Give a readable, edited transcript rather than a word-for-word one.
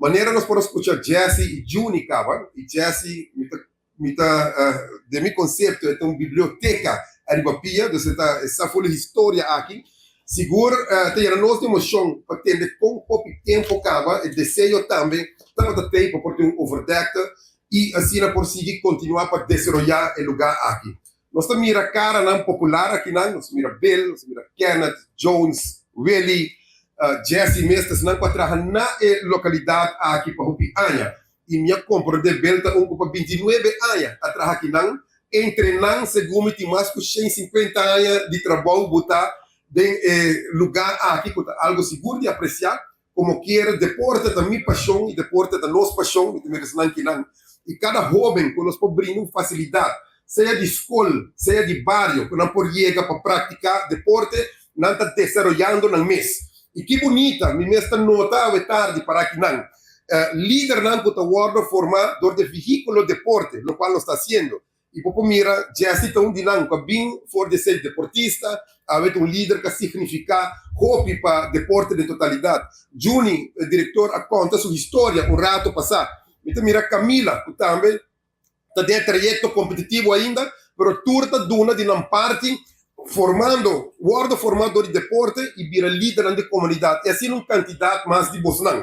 Manera nos por a scucha Jesse y Juni caba, y Jesse mi ta mi ta den mi concepto e ta un biblioteca ariba pia, dus e ta e sa ful e historia aki. Sigur ta yena nos di emocion pa tende con hopi tempo caba, e deseo tambe tabata tey pa por tin un overdekte y asina por sigui continua pa desaroya e lugar aki. Nos ta mira karanan popular akinan, nos ta mira Bill, nos ta mira Kenneth, Jones, Willie, Jesse mes, ta esnan ku a traha na e lokalidat aki pa hopi aña. I mi a komprondé Bill ta un ku pa 29 aña a traha akinan. Entre nan, segun mi, tin mas ku 150 aña di trabou botá den e lugá aki, ku ta algu sigur di apresiá. Como kier, deporte ta mi pasion y deporte ta nos pasion, mi ta mira esnan kinan. Y cada hoben cu nos por brinda un facilidad, sea di scol, sea di bario, cu nan por yega pa practica deporte, nan ta desaroyando nan mes. Y ki bunita, mi mes ta nota awe tardi para kinan, lidernan cu ta wordo forma door di e vehiculo deporte, locual nos ta haciendo. I bo por mira, Jesse ta un di nan ku a bin for di esei deportista, awe ta un lider ku a signifiká hopi pa deporte den totalidat. Juni, e direktor, a konta su historia un rato pasá. Mi ta mira Camila, ku tambe ta den e trayekto kompetitivo ainda, pero tur ta duna di nan parti formando, wòrdu formá dor di deporte i bira lidernan di komunidat. I asina un kantidat mas di bosnan.